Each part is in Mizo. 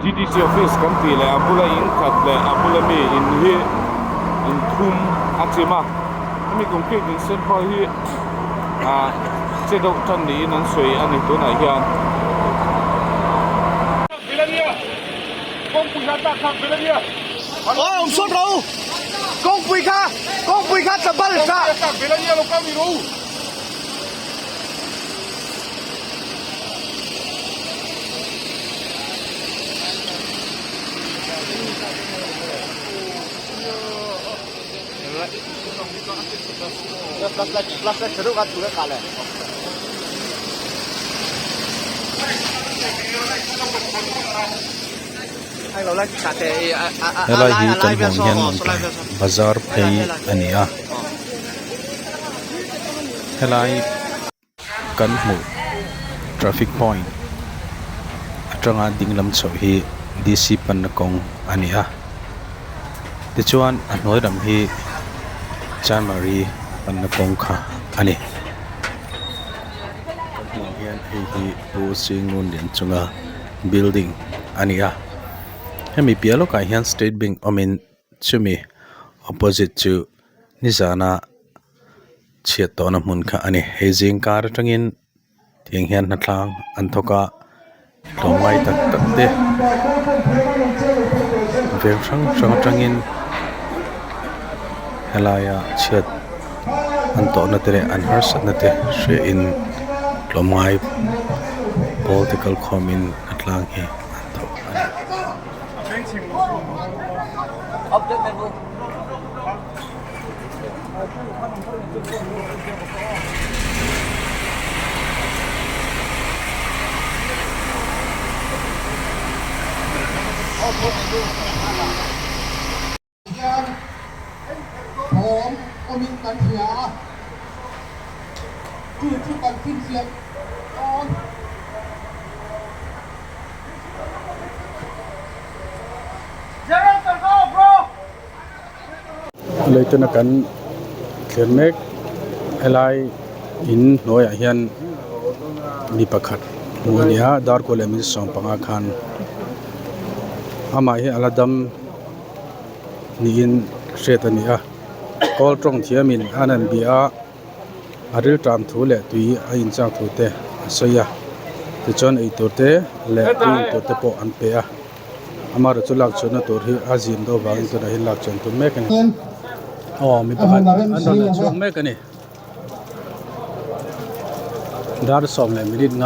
DDC office kan tih leh a bula in khat leh a bula mi in hi in thum a chim a hemi concrete in sen pawh hi ah che deuh tan niin an sawi a ni tunah hian. Helai hi kan hmuh ang hian Lawngtlai bazar phei a ni a helai Kan hmuh traffic point atanga ding lam chhoh hi D_C panna kawng a ni a tichuan a hnuai lam hi chanmari panna kawng kha a ni kan hmuh ang hian hei hi pu singngun lian chunga building a ni a hemi piah lawkah hian state bank awmin chumi opposite chu nizana. Chhiat tawhna hmun kha a ni. Hei zing kar atangin tiang hian hnatlang an thawk a, tlawmngai tak tak te veng hrang hrang atangin helaia chhiat an tawhna te leh an harsatna te hriain tlawmngai pawl te kalkhawmin hnatlang hi an thawk a ni. Hian thawm awmin kan hria a, chu chu kan finfiah dawn. Leituna kan thlir mek helai in hnuaiah hian mi pakhat hmuh a ni a darkaw leh minute 15 khan amah hi a la dam niin hriat a ni a kawl tawng thiamin an han bia a a rilṭam thu leh tui a inchak thu te a sawi a tichuan eitur te leh tui in tur te pawh an pe a. Amaherawhchu lak chhuahna tur hi a zin deuh avangin tunah hian lak chhuah an tum mek a ni. Aw mi pakhat an rawn la chhuak mek a ni. Dar 15.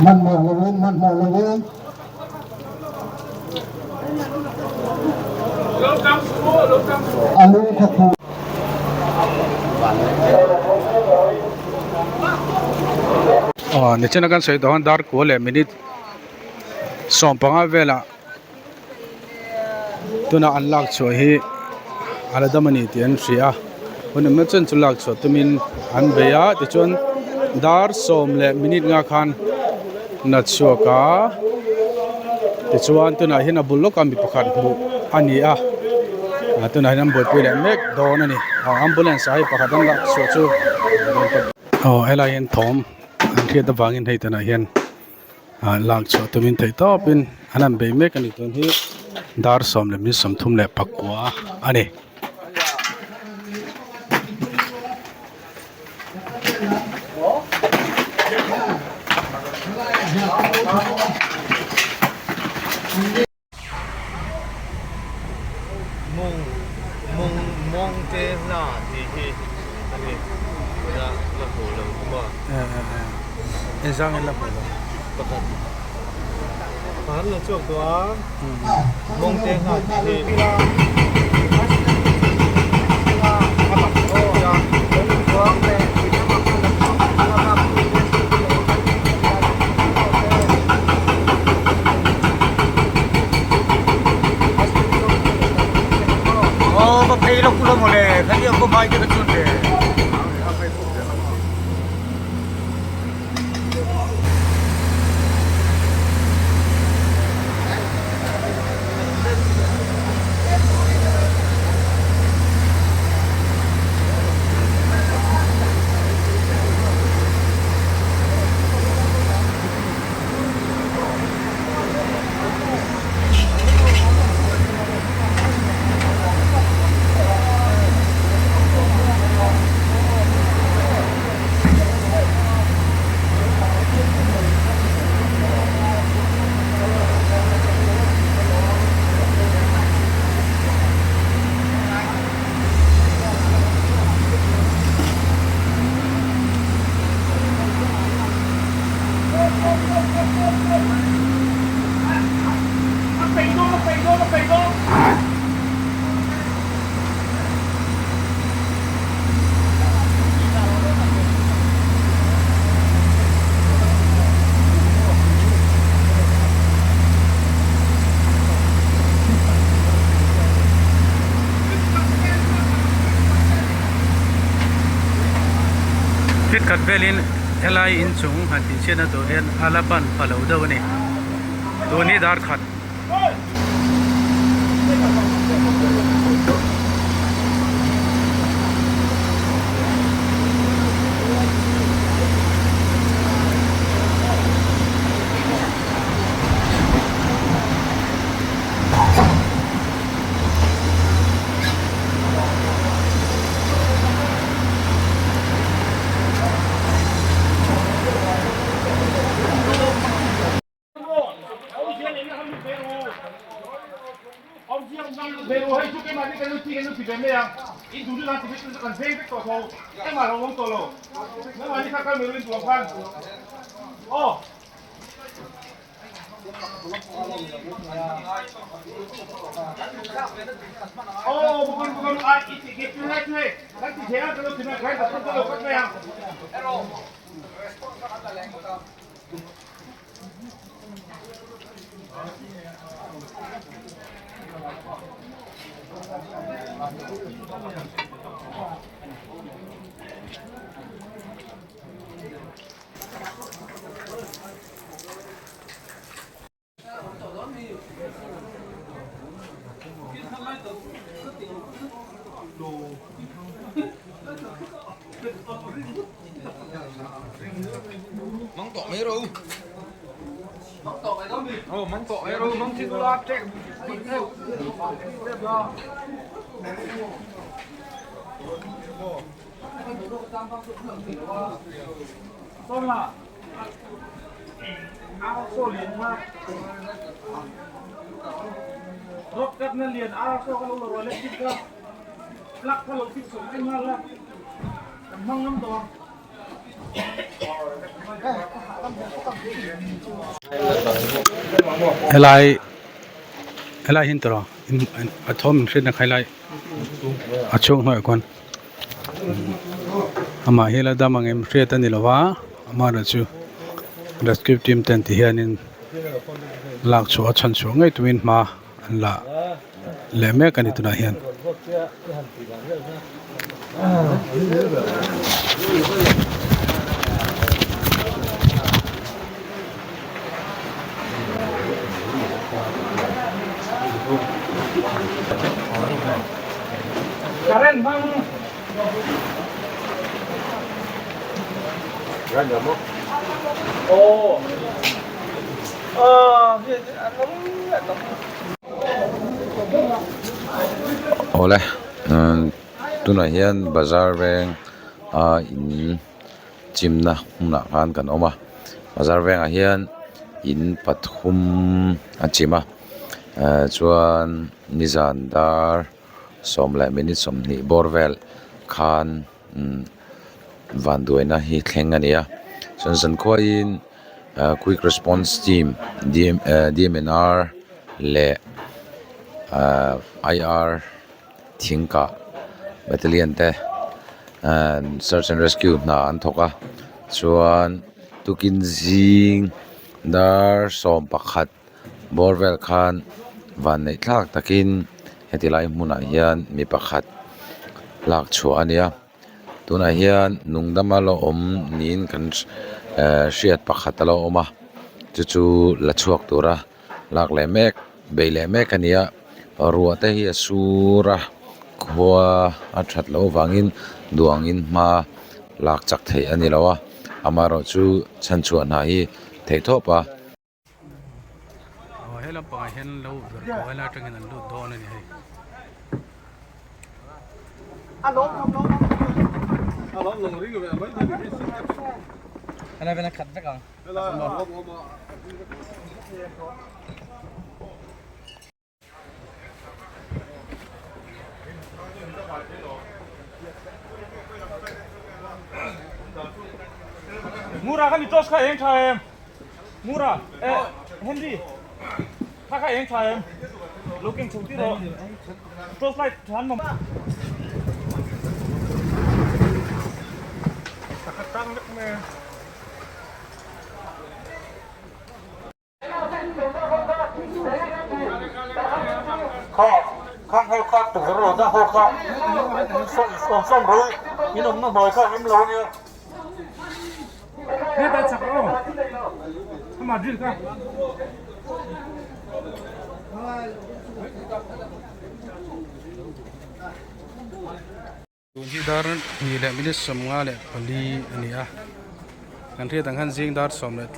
Hmanhmawh lo in, hmanhmawh lo in. A lu kha khuh. Aw nichina kan sawi tawh ang dar kua leh minute 15 velah tuna an lak chhuah hi a la dam a ni tih an hria a hun awmna chen chu lak chhuah tumin an bei a tichuan dar sawm leh minute nga khan na chhuak a tichuan tunah hian a bul lawkah mi pakhat hmuh a ni a tunah hian an buaipui leh mek dawn a ni ambulance ah hei pakhat an lak chhuah chu aw helai hian thawm an hriat avangin hei tunah hian. ah lak chhuah tumin theih tawpin an han bei mek a ni tun hi dar 19:34 a ni. Mawng mawng mawng te hna tih hi a ni la la hmuh lo thung a. Engzang in la hmuh lo? Pakhat pakhat la chhuak tawh a mawng te hna tih hi. Feet khat velin helai inchung han tih chhiatna tur hian a la ban pha lo deuh a ni. Tun hi dar khat. Helai helai hian tawrh a thawm in hriatna kha helai a chhung hnuaiah khuan amah hi la dam ang em hriat a ni lo va amaherawhchu rescue team ten ti hianin lak chhuah a chhan chhuah ngei tumin hma an la leh mek a ni tunah hian. Awle tunah hian bazar veng a in chimna hmunah khan kan awm a bazar vengah hian in pathum a chim a chuan nizan dar sawm leh minute sawmhnih bawr vel khan vanduaina hi thleng a ni a chuan zankhuain quick response team D_M_N_R leh I_R thingkah battalion te search and rescue hna an thawk a chuan tukin zing dar sawmpakhat bawr vel khan vanneih thlak takin heti lai hmunah hian mi pakhat lak chhuah a ni a tunah hian nungdama la awm niin kan hriat pakhat a lo awm a chu chu la chhuak tura lak leh mek beih leh mek a ni a ruah te hi a sur a khua a that loh avangin duangin hma lak chak theih a ni lo a amaherawhchu chhanchhuah hna hi theihtawp a. Aw he lampangah hian lo ber ko helai atangin an lut dawn a ni hei. Mura kha ni toss kha eng tha em Mura eh Henry kha kha eng tha em lo keng chho ti rawh toss light than mawm Takhat tang vek mai a. Kha khang ho kha tukverh rawh ta ho kha sawm sawm ro in awmna hnuai kha em lo ania. Tun hi dar hnih leh minute sawmnga leh pali a ni a kan hriat ang khan zing dar sawm leh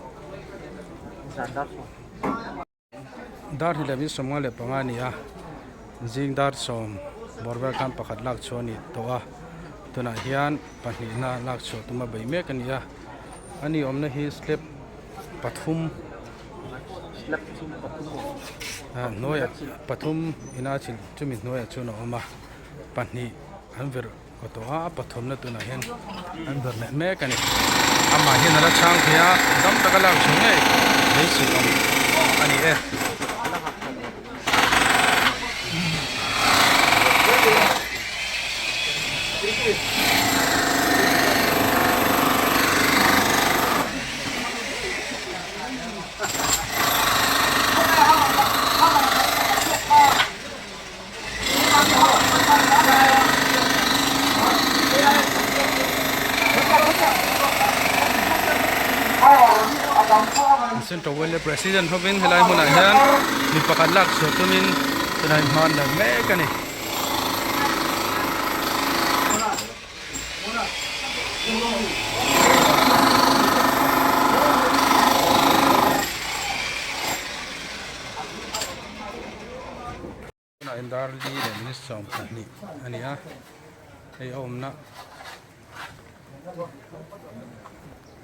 dar hnih leh minute sawmnga leh panga a ni a zing dar sawm bawr vel khan pakhat lak chhuah a ni tawh a tunah hian pahnihna lak chhuah tuma bei mek a ni a a ni awmna hi slab pathum hnuaiah pathum ina chilh chumi hnuaiah chuan a awm a. pahnih an virh kaw tawh a a pathumna tunah hian an virh leh mek a ni amah hian a la chhang thei a dam taka lak chhuah ngei beisei awm a ni e. Central Wellness President hovin helai hmunah hian mi pakhat lak chhuah tumin tunah hian hma an la mek a ni. Tunah hian dar li leh minute 22 a ni a, hei a awmna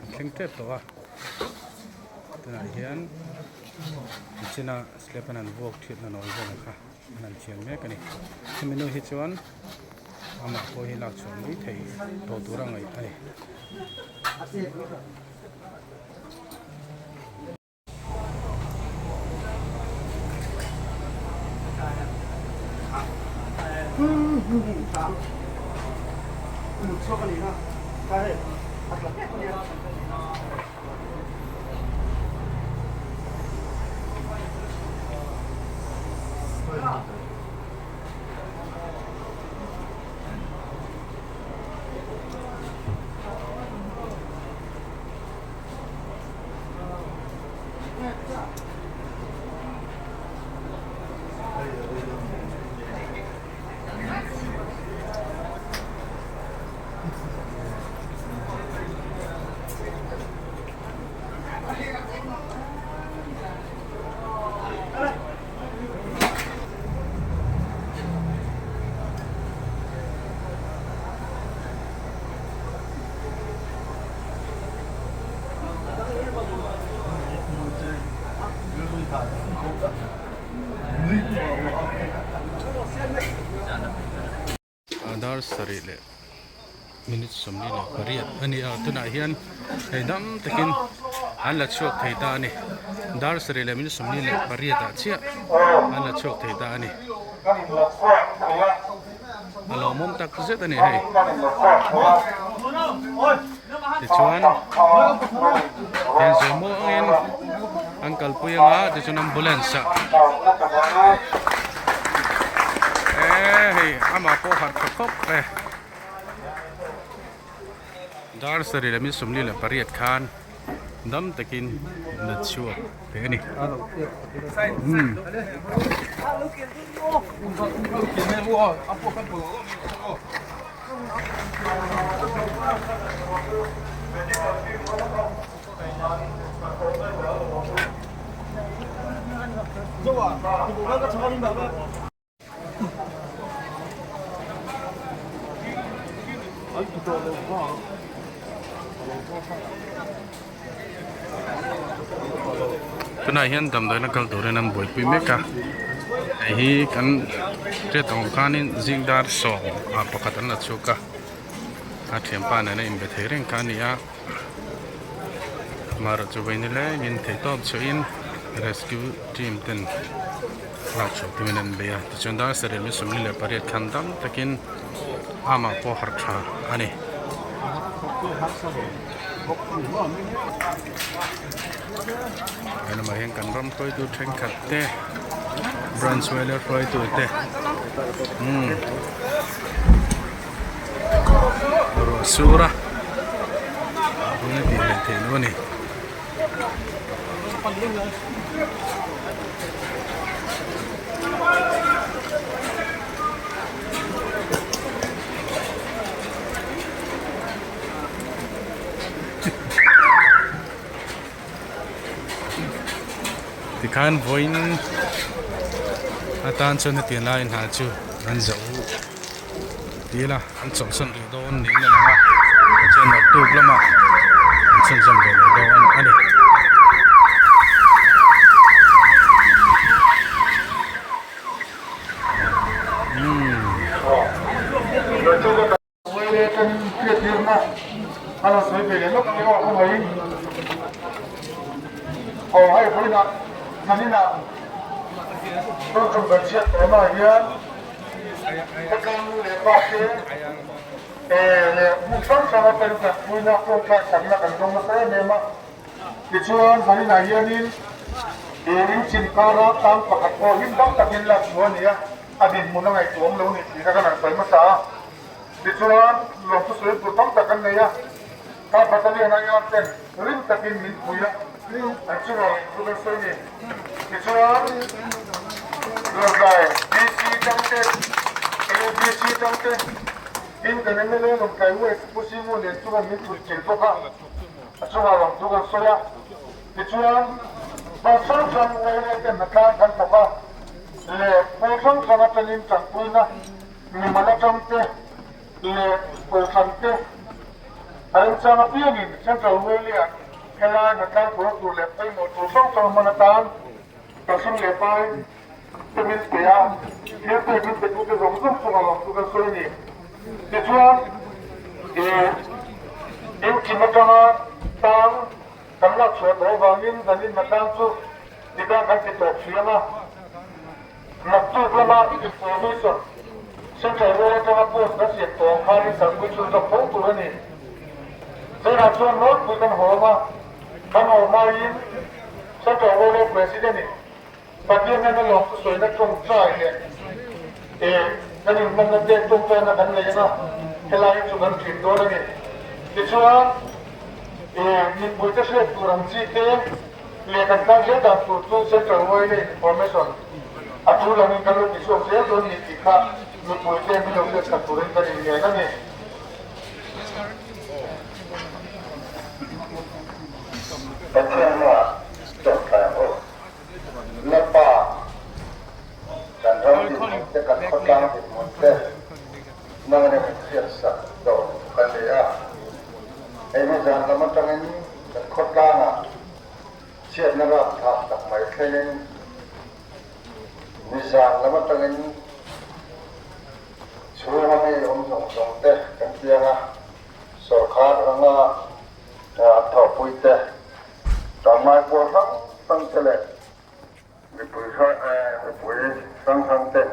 an thleng tep tawh a, tunah hian nichina slab an han vuak thitna nawi vel kha an han thiam mek a ni, hemi nu hi chuan amah pawh hi lak chhuah mai thei tawh tur a ngaih a ni. Dar sarih leh minute 48 a ni a tunah hian hei dam takin an la chhuak thei ta a ni dar sarih leh minute 48 ah chiah an la chhuak thei ta a ni. A lawmawm tak zet a ni hei. Tichuan heng zawh muangin an kalpui anga tichuan ambulance ah eh hei amah pawh harh tha khawp e. Dar sarih leh 48 khan dam takin la chhuak thei a ni. Umm. Tunah hian damdawiin a kal turin an buaipui mek a hei hi kan hriat ang khanin zing dar sawm ah pakhat an la chhuak a a thianpa nena inbe thei reng kha a ni a amaherawhchu chu vawiin nilengin theihtawp chhuahin rescue team ten. Lak chhuah tumin an bei a tichuan dar sarih leh 48 khan dam takin amah pawh harh tha a ni. He lamah hian kan ram hruaitu thenkhat te branch wala hruaitu te umm ruah sur a. Vawiin a tih leh theih loh a ni. Tikhan vawiin atan chuan hetiang lai hna chu an zo dil a an chawlhsan rih dawn niin a lang a tichuan naktuk lamah an chhunzawm ve leh dawn a ni. Tichuan zaninah hianin in chim kara tlang pakhat pawh hlim dang takin lak chhuah a ni a, a dinhmun a ngaihtuah awm lo ni tih kha kan han sawi hmasa a. Tichuan lawmthu sawi tur tam tak an nei a, ka battalion a iar ten rim takin min pui a, an chungah lawmthu kan sawi ni. Tichuan Lawngtlai DC tangte, LDC tangte, tin kan mla Lawngtlai West Pu Simu nen chuan min pui chilh bawk a, a chungah lawmthu kan sawi a. Tichuan hmun hrang hrang YLA ten hnatlang kan thawk a, leh pawl hrang hrang atangin tanpuina Mimal atangte leh kohhrante a remchang apiangin Central Whale-ah helai hnatlang thawh tur leh pawimawh tur hrang hrang hman atan Pastor leh Pai te min pe a, thil pek min petute zawng zawng chungah lawmthu kan sawi a ni. Tichuan, ih engkim atanga tang kan lak chhuah tawh avangin zanin hnatlang chu tikah kan ti tawp hriam a. Naktuk lama information Central Road atanga post kan siam tawh ang khanin kalpui chhunzawm tho tur a ni. Zanah chuan nawlpui kan hawm a, kan haw hmain Central Road a President in Pathian nena lawmthu sawina tawngtai leh eh kan inhmanna te tawngtaina kan nei anga helai hi chu kan thin dawn a ni. Tichuan eh mipuite hriat tur ang chi te Leh kan tan zel dan tur chu Central Railway Information a tul angin kan lo ti chhuak zel dawn ni tih kha mipuite min lo hriat sak turin kan inngen a ni. Pathian hnuah tawngtai ang u. Lalpa, kan ram dinhmun te, kan khawtlang dinhmun te nangin min hriat sak tawh kan ni a. Hei hi zan lam atangin Kan khawtlangah chhiatna rapthlak tak mai thlengin nizan lam atangin chhunga mi awm zawng zawng te kan piang a, sawrkhar anga an thawhpui te, tlangmai pawl hrang hrang te leh mipui hrang hrang ten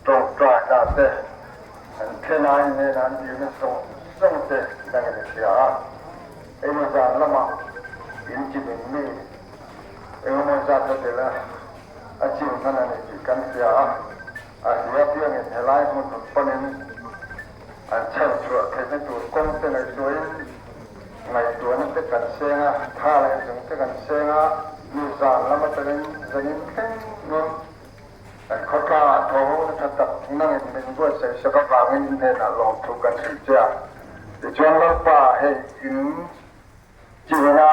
tawngtaina te an thlen a, inena an dilna zawng zawng te nangin i hria a. Engemaw zan lamah in chimin mi engemaw zat a tel a, a chim hman a ni tih kan hria a, a hria piangin helai hmun rawn panin an chhan chhuah theihna tur kawng te ngaihtuahin ngaihtuahna te kan seng a, tha leh zung te kan seng a, mi zan lam atangin zanin thleng in kan khawtlangah thaw ho na tha tak nangin min buatsaih sak avangin in hnenah lawmthu kan hrilh che a. Tichuan Lalpa hei in chimna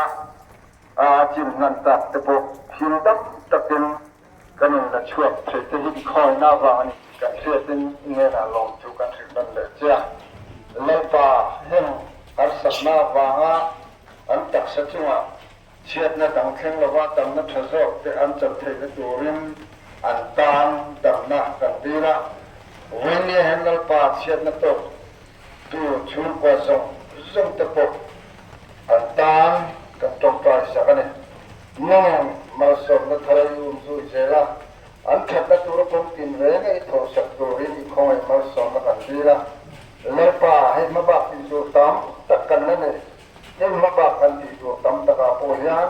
a chim hnan tak te pawh thil dam takin kan in la chhuak thei te hi i khawina avang a ni tih kan hriatin i hnenah lawmthu kan hrilh nawn leh che a. Lalpa heng harsatna avanga an taksa chungah chhiatna dang thleng lova damna tha zawk te an chan theihna turin an tan damna kan dil a. Vawinia hian Lalpa chhiatna tawk tu chhungkua zawng zawng te pawh an tan kan tawngtai sak a ni. Nang malsawmna thar i um zui zel a, an thatna tura kawngtin reng a i thawhsak turin i khawngaih malsawmna kan dil a. Lalpa, hei hmabak tih tur tam tak kan la nei. Hei hmabak kan tih tur tam takah pawh hian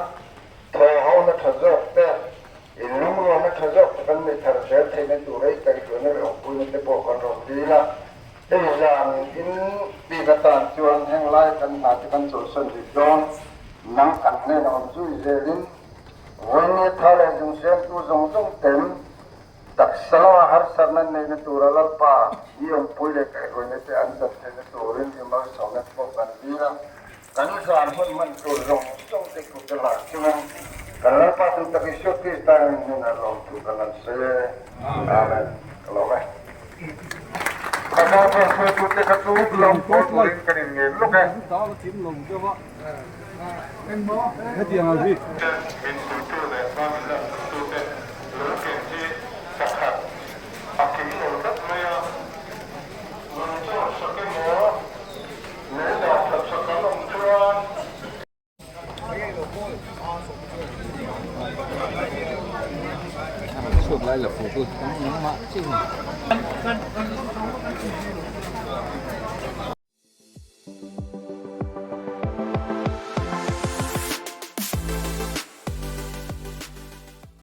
thawhhona tha zawk te, inlungrualna tha zawk te kan nei thar zel theihna tur ei kaihhruaina leh awmpuina te pawh kan rawn dil a. Hei zan in bik atan chuan heng lai kan hna te kan chawlhsawn rih dawn. Nang kan hnenah awm zui zelin vawinia tha leh zungsiamtu zawng zawng ten taksa lama harsatna neihna tura Lalpa i awmpui leh kaihhruaina te an chan theihna turin i malsawmna te pawh kan dil a. Kan zan hun hman tur zawng zawng te kut a lah chungin kan Lalpa tu tak Isua Krista in hnenah lawmthu kan han sawi e. Amen. Ka lawm e. Ka naupang hruaitute kha chu lawm pawl turin kan inngen lawk e. Min puitu leh hma min laksaktute lo ken hi pakhat a kim lo tlat mai a. Lung chawr sak emaw, lo dah that sak an awm chuan.